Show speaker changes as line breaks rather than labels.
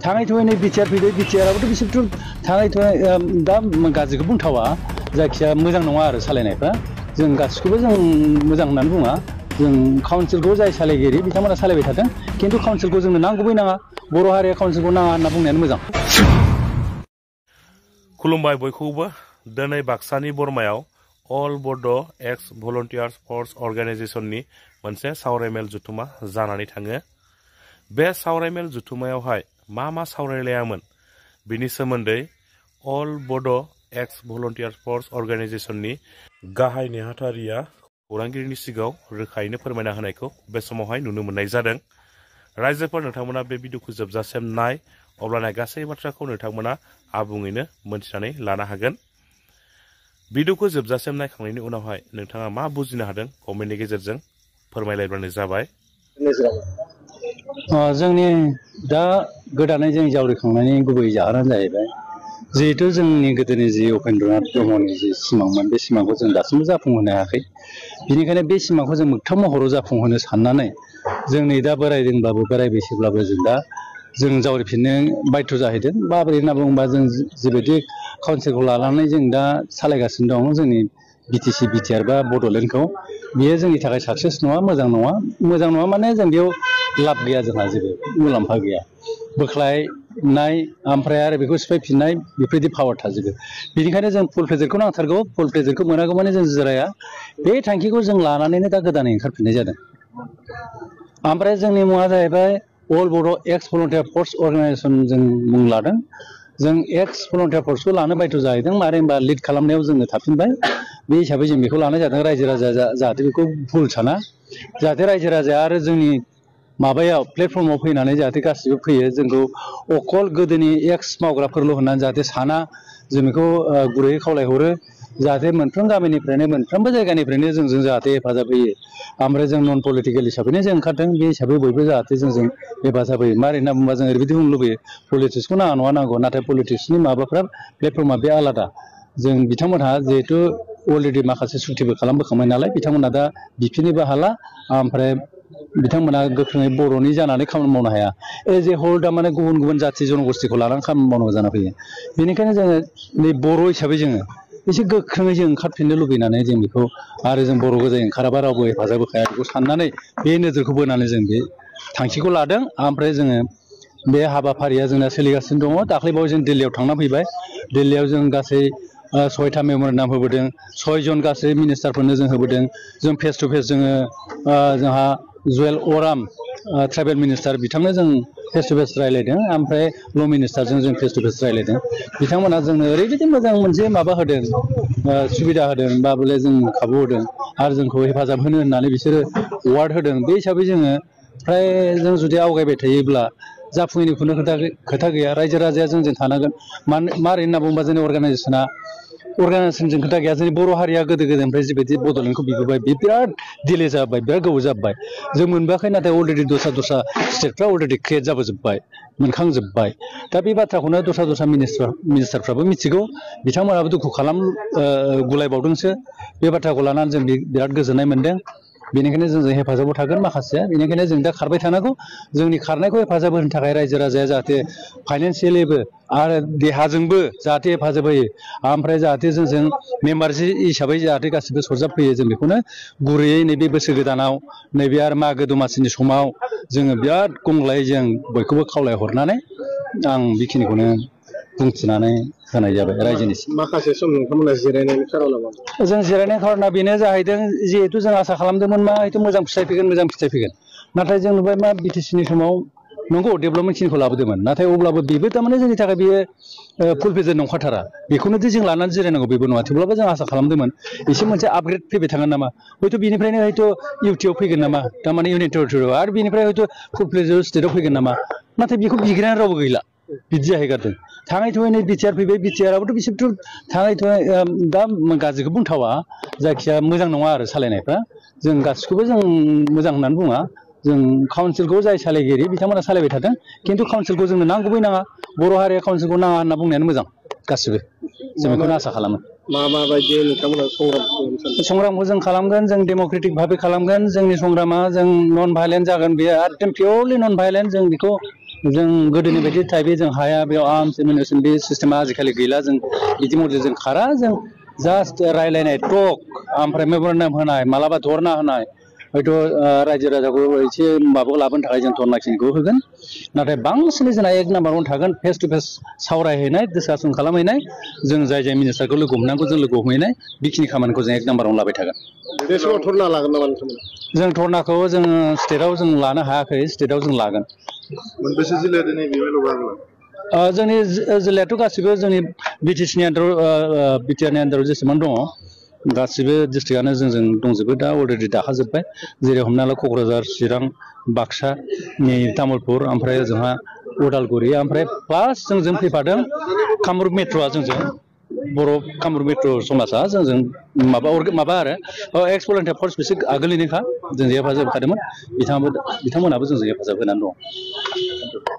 थाङै थुङै बिटिआर फैदो बिटिआराबोथ' बिसोरथ' थाङै थुङै दा गाज्रिखौ बुंथावा जायखिया मोजां नङा आरो सालायनायफ्रा जों गासिखौबो जों मोजां होननानै बुङा जों काउन्सिलखौ जाय सालायगिरि बिथांमोना सालायबाय थादों खिन्थु काउन्सिलखौ जोंनो नांगौबो नाङा बर' हारिया काउन्सिलखौ नाङा होनना बुंनायानो मोजां।
खुलुमबाय बयखौबो दिनै बाक्सानि बरमायाव अल बड' एक्स भलन्टियार्स फर्स अर्गानाइजेसननि मोनसे सावरायमेल जुथुमा जानानै थाङो। बे सावरायमेल जुथुमायावहाय मा सावरायलायामोन बिनि सोमोन्दै अल बड' एक्स भलन्टियार्स फर्स अर्गानाइजेसननि गाहाय नेहाथारिया खौरांगिरिनि सिगाङाव रोखायैनो फोरमायना होनायखौ बे समावहाय नुनो मोननाय जादों। रायजोफोर नोंथांमोना बे भिडिअखौ जोबजासिम नाय अब्लाना गासै बाथ्राखौ नोंथांमोना आबुङैनो मोनथिनानै लानो हागोन। भिडिअखौ जोबजासिम नायखांनायनि उनावहाय नोंथाङा मा बुजिनो हादों कमेन्टनि गेजेरजों फोरमायलायबानो जाबाय।
जोंनि दा गोदानै जों जावरिखांनायनि गुबै जाहोनानो जाहैबाय जिहेथु जोंनि गोदोनि जि उपेन्द्रनाथ ब्रह्मनि जि सिमांमोन बे सिमांखौ जों दासिमबो जाफुंहोनो हायाखै। बेनिखायनो बे सिमांखौ जों मोगथां महराव जाफुंहोनो साननानै जों नै दा बोरायदोंब्लाबो बोराय बैसोब्लाबो जों जावरिफिननो बायथ' जाहैदों। माबोरै होनना बुङोबा जों जिबायदि काउन्सिलखौ लानानै जों दा सालायगासिनो दं जोंनि बिटिसि बिटिआर बा बड'लेण्डखौ बेयो जोंनि थाखाय साक्सेस नङा मोजां नङा माने जों बेयाव लाब गैया जोंहा जेबो मुलाम्फा गैया। बोख्लायनाय ओमफ्राय आरो बेखौ सिफायफिननाय बेफोरबायदि पावार थाजोबो। बेनिखायनो जों फुल प्रेजेन्टखौ नांथारगौ। फुल प्रेजेन्टखौ मोनागौ माने जों जिराया। बे थांखिखौ जों लानानैनो दा गोदानै ओंखारफिननाय जादों। ओमफ्राय जोंनि मुङा जाहैबाय अल बड' एक्स भलन्टियार फर्स अर्गानाइजेसन जों मुं लादों। जों एक्स भलन्टियार फर्सखौ लानो बायथ' जाहैदों मानो होनबा लिड खालामनायाव जोंनो थाफिनबाय। बे हिसाबै जों बेखौ लानाय जादों। रायजो राजाया जाहाथे बेखौ भुल साना, जाहाथे रायजो राजाया आरो जोंनि माबायाव प्लेटफर्माव फैनानै जाहाथे गासिबो फैयो जोंखौ अकल गोदोनि एक्स मावग्राफोरल' होननानै जाहाथे साना जों बेखौ गुरैयै खावलायहरो। जाहाथे मोनफ्रोम गामिनिफ्रायनो मोनफ्रोमबो जायगानिफ्रायनो जोंजों जाहाथे हेफाजाब होयो। ओमफ्राय जों नन पलिटिकेल हिसाबैनो जों ओंखारदों बे हिसाबै बयबो जाहाथे जोंजों हेफाजाब होयो। मारै होनना बुंबा जों ओरैबायदि बुंनो लुबैयो पलिटिक्सखौ नाङा नङा नांगौ नाथाय पलिटिक्सनि माबाफ्रा प्लेटफर्मा बे आलादा। जों बिथांमोनहा जिहेथु अलरेडि माखासे सुक्तिबो खालामबोखांबाय नालाय बिथांमोना दा बिफिननोबो हाला ओमफ्राय बिथांमोना गोख्रोङै बर'नि जानानै खामानि मावनो हाया। एज ए हल दा माने गुबुन गुबुन जाथि जनगस्थिखौ लानानै खामानि मावनांगौ जाना फैयो। बेनिखायनो जोङो नै बर' हिसाबै जोङो एसे गोख्रोङै जों ओंखारफिननो लुबैनानै जों बेखौ आरो जों बर' गोजायै ओंखाराबा रावबो हेफाजाब होखाया बेखौ साननानै बे नोजोरखौ बोनानै जों बे थांखिखौ लादों। ओमफ्राय जोङो बे हाबाफारिया जोंना सोलिगासिनो दङ। दाख्लैबावै जों दिल्लीयाव थांना फैबाय। दिल्लीयाव जों गासै 6था मेम'रेन्डाम होबोदों। 6 जन गासै मिनिस्टारफोरनो जों होबोदों। जों फेस टु फेस जोङो जोंहा जुवेल अराम ट्राइबेल मिनिस्टार बिथांनो जों फेस टु फेस रायज्लायदों। ओमफ्राय ल' मिनिस्टारजों जों फेस टु फेस रायज्लायदों। बिथांमोना जोंनो ओरैबायदि मोजां मोनसे माबा होदों, सुबिदा होदों बा बले जों खाबु होदों आरो जोंखौ हेफाजाब होनो होननानै बिसोरो वार्ड होदों। बे हिसाबै जोङो फ्राय जों जुदि आवगायबाय थायोब्ला जाफुङैनि खुनु खोथा गैया। रायजो राजाया जोंजों थानांगोन। मारै होनना बुङोबा जोंनि अर्गानाइजेसनजों खोथा गैया। जोंनि बर' हारिया गोदो गोदायनिफ्राय जिबायदि बड'लेण्डखौ बिबोबाय बे बिराद दिले जाबाय, बिराद गोबाव जाबाय। जों मोनबोआखै नाथाय अलरेडि दस्रा स्टेटफ्रा अलरेडि क्रियेट जाबोजोब्बाय, मोनखांजोब्बाय। दा बे बाथ्राखौनो दस्रा मिनिस्टारफ्राबो मिथिगौ। बिथांमोनाबो दुखु गुलायबावदोंसो। बे बाथ्राखौ लानानै जों बिराद गोजोननाय मोनदों। बेनिखायनो जोंजों हेफाजाबाव थागोन माखासेया। बेनिखायनो जों दा खारबाय थानांगौ। जोंनि खारनायखौ हेफाजाब होनो थाखाय रायजो राजाया जाहाथे फाइनान्सियेलिबो आरो देहाजोंबो जाहाथे हेफाजाब होयो। ओमफ्राय जाहाथे जोंजों मेम्बार हिसाबै जाहाथे गासिबो सरजाबफैयो। जों बेखौनो गुरैयै नैबे बोसोर गोदानाव नैबे आरो मागो दमासिनि समाव जोङो बिराद गंग्लायै जों बयखौबो खावलायहरनानै आं बेखिनिखौनो बुंथिनानै होनाय जाबाय रायजोनिसिम।
माखासे सम नोंथांमोना जिरायनायनि खारना मा?
जों जिरायनायनि खारना बेनो जाहैदों जिहेथु जों आसा खालामदोंमोन मा हयथ' मोजां फिथाइ फैगोन। नाथाय जों नुबाय मा बिटिसिनि समाव नंगौ डेभेलपमेन्टखिनिखौ लाबोदोंमोन। नाथाय अब्लाबो बेबो थारमाने जोंनि थाखाय बेयो फुल प्रेजेन्ट नंखाथारा। बेखौनो जों लानानै जिरायनांगौ बेबो नङा। थेवब्लाबो जों आसा खालामदोंमोन एसे मोनसे आपग्रेड फैबाय थागोन नामा। हयथ' बेनिफ्रायनो इउटिआव फैगोन नामा, थारमाने इउनियन टेरिटरियाव आरो बेनिफ्राय हयथ' फुल प्रेजेन्ट स्टेटआव फैगोन नामा। नाथाय बेखौ बिग्रायानो रावबो गैला। बिदि जाहैगारदों। थाङै थुङै नै बिटिआर फैबाय। बिटिआराबोथ' बिसोरथ' थाङै थुङै दा गाज्रिखौ बुंथावा जायखिया मोजां नङा आरो सालायनायफ्रा। जों गासिखौबो जों मोजां होननानै बुङा। जों काउन्सिलखौ जाय सालायगिरि बिथांमोना सालायबाय थादों। खिन्थु काउन्सिलखौ जोंनो नांगौबो नाङा। बर' हारिया काउन्सिलखौ नाङा होनना बुंनायानो मोजां गासिबो। जों बेखौनो आसा खालामो।
माबायदि नोंथांमोना संग्राम खालामनो सानदों?
संग्रामखौ जों खालामगोन। जों डेम'क्रेटिक भाबै खालामगोन। जोंनि संग्रामा जों नन भायलेन्ट जागोन। बेयो एकदम पियरलि नन भायलेन्ट। जों बेखौ जों गोदोनि बायदि टाइपै जों हाया बेयाव आरामसे मोनोसिन बे सिस्टेमा आजिखालि गैला जों बिदि मडेल जों खारा जों जास्ट रायलायनाय टक ओमफ्राय मेम'रेन्डाम होनाय मालाबा धरना होनाय हयथ' रायजो राजाखौ एसे माबाखौ लाबोनो थाखाय जों धरनाखिनिखौ होगोन नाथाय बांसिनै जोंना एक नाम्बारावनो थागोन फेस टु फेस सावरायहैनाय डिसकासन खालामहैनाय जों जाय मिनिस्टारखौ लोगो हमनांगौ जों लोगो हमहैनाय बेखिनि खामानिखौ जों एक नाम्बारावनो लाबाय थागोन
बे समाव धरना लागोन नामा नोंथांमोना
जों धरनाखौ जों स्टेटआव जों लानो हायाखै स्टेटआव जों लागोन
मोनबेसे जिल्लाया दिनै बेबायदि लागोन
जोंनि जिल्लायाथ' गासिबो जोंनि बिटिसिनि आन्दाराव बिटिआरनि आन्दाराव जेसेबां दङ गासिबो डिस्ट्रिक्टआनो जोंजों दंजोबो दा अलरेडि दाखाजोब्बाय जेरै हमना ला क'क्राझार चिरां बाक्सा तामुलपुर ओमफ्राय जोंहा उदालगुरि ओमफ्राय प्लास जोंजों फैफादों कामरुप मेट्र'आ जोंजों बर' कामरुप मेट्र' समाजा जोंजों माबा आरो एक्स भलन्टियार फर्स बिसोर आगोलनिनोखा जोंजों हेफाजाब होखादोंमोन बिथांमोनाबो जोंजों हेफाजाब होनानै दं